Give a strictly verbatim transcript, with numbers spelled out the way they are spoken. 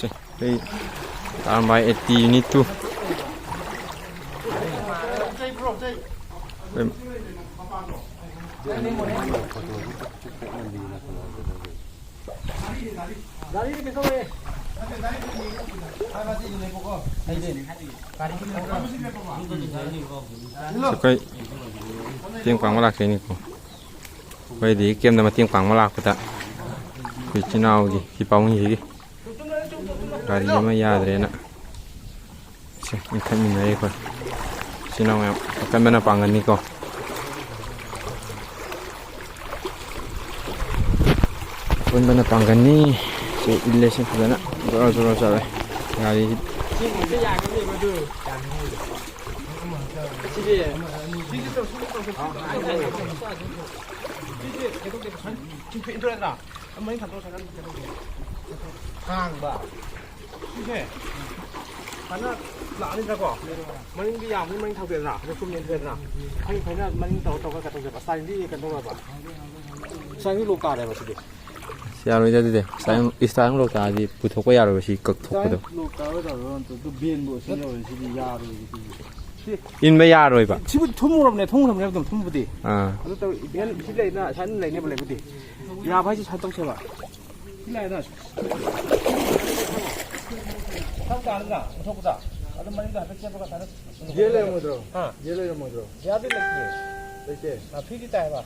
ꯁꯦ, ꯑꯩ ꯇꯥꯔꯝꯕꯥꯏ eighty unit two꯫ ꯑꯩꯈꯣꯏ ꯃꯇꯦꯡ ꯄꯥꯡꯕ ꯂꯥꯛꯆꯩꯅꯤꯀꯣ꯫ ꯑꯩꯈꯣꯏꯗꯤ ꯀꯦꯝꯗ ꯃꯇꯦꯡ ꯄꯥꯡꯕ ꯂꯥꯛꯄꯗ ꯑꯩꯈꯣꯏ ꯏꯆꯤꯟ ꯏꯅꯥꯎꯒꯤ ꯁꯤ ꯄꯥꯕꯨꯡꯁꯤꯒꯤ ꯒꯥꯔꯤ ꯑꯃ ꯌꯥꯗ꯭ꯔꯦꯅ ꯁꯦ ꯏꯟꯈꯠꯃꯤꯟꯅꯔꯤ ꯑꯩꯈꯣꯏ ꯏꯆꯤꯟ ꯏꯅꯥꯎ ꯃꯌꯥꯝ꯫ ꯑꯀꯟꯕꯅ ꯄꯥꯡꯒꯟꯅꯤꯀꯣ꯫ ꯑꯀꯟꯕꯅ ꯄꯥꯡꯒꯟꯅꯤ꯫ ꯁꯤ ꯏꯜꯂꯦ ꯁꯤ ꯐꯖꯅ ꯖꯣꯔꯣ ꯖꯣꯔꯣ ꯆꯠꯂꯦ ꯒꯥꯔꯤ꯫ ꯍꯥꯡꯕ꯫ ꯁꯤꯁꯦ ꯐꯅ ꯂꯥꯛꯑꯅꯤꯗꯅꯀꯣ꯫ ꯃꯅꯤꯡꯗꯤ ꯌꯥꯝꯕꯅꯤ, ꯃꯅꯤꯡ ꯊꯧꯗꯦꯗꯅ꯫ ꯑꯗꯣ ꯆꯨꯝꯅ ꯏꯟꯊꯣꯛꯑꯦꯗꯅ꯫ ꯐꯩ ꯐꯩꯅ ꯃꯅꯤꯡ ꯇꯧꯔ ꯇꯧꯔꯒ ꯀꯩꯅꯣ ꯇꯧꯖꯕ꯫ ꯁ꯭ꯇꯥꯏꯜꯗꯤ ꯀꯩꯅꯣ ꯇꯧꯔꯕ꯫ ꯁ꯭ꯇꯥꯏꯜꯗꯤ ꯂꯣ ꯀꯥꯔꯦꯕ ꯁꯤꯗꯤ꯫ ꯑꯁ, ꯌꯥꯔꯣꯏꯗ ꯑꯗꯨꯗꯤ꯫ ꯁ꯭ꯇꯥꯏꯜ, ꯁ꯭ꯇꯥꯏꯜ ꯂꯣ ꯀꯥꯔꯗꯤ ꯄꯨꯊꯣꯛꯄ ꯌꯥꯔꯣꯏꯕ ꯁꯤ ꯀꯛꯊꯣꯛꯄꯗꯣ꯫ ꯁ꯭ꯇꯥꯏꯜ ꯂꯣ ꯀꯥꯔꯣꯏꯗꯕ ꯅꯠꯇ꯭ꯔꯣ? ꯑꯗꯨ ꯕꯦꯟꯕꯨ ꯑꯁꯤ ꯌꯧꯔꯦ ꯁꯤꯗꯤ ꯌꯥꯔꯣꯏꯕ ꯁꯤꯗꯤ꯫ ꯁꯤ ꯏꯟꯕ ꯌꯥꯔꯣꯏꯕ꯫ ꯁꯤꯕꯨ ꯊꯨꯝꯃꯨꯔꯕꯅꯦ, ꯊꯨꯝꯃꯨꯔꯕꯅꯦ ꯑꯗꯨꯝ ꯊꯨꯝꯕꯨꯗꯤ꯫ ꯑꯥ꯫ ꯑꯗꯨ ꯇꯧ, ꯏꯚꯦꯟ ꯁꯤ ꯂꯩꯅ, ꯁꯥꯏꯟ ꯂꯩꯅꯦꯕ ꯂꯩꯕꯨꯗꯤ꯫ ꯌꯥꯕ ꯍꯥꯏꯁꯦ ꯁꯥꯏꯟ ꯇꯧꯁꯦꯕ꯫ ꯁꯤ ꯂꯥꯛꯑꯦꯗꯅ꯫ ꯁꯝ ꯇꯥꯔꯗ꯭ꯔꯥ? ꯑꯣꯟꯊꯣꯛꯄꯗ꯫ ꯑꯗꯨ ꯃꯅꯤꯡꯗ ꯍꯥꯏꯐꯦꯠ ꯆꯦꯞꯄꯒ ꯁꯥꯏꯟ ꯒꯤꯌꯔ ꯂꯩꯔꯝꯃꯣꯏꯗ꯭ꯔꯣ? ꯍꯥ? ꯒꯤꯌꯔ ꯂꯩꯔꯝꯃꯣꯏꯗ꯭ꯔꯣ? ꯒꯤꯌꯔꯗꯤ ꯂꯩꯇꯦ꯫ ꯂꯩꯇꯦ? ꯑꯥ, ꯐ꯭ꯔꯤꯗꯤ ꯇꯥꯏꯕ꯫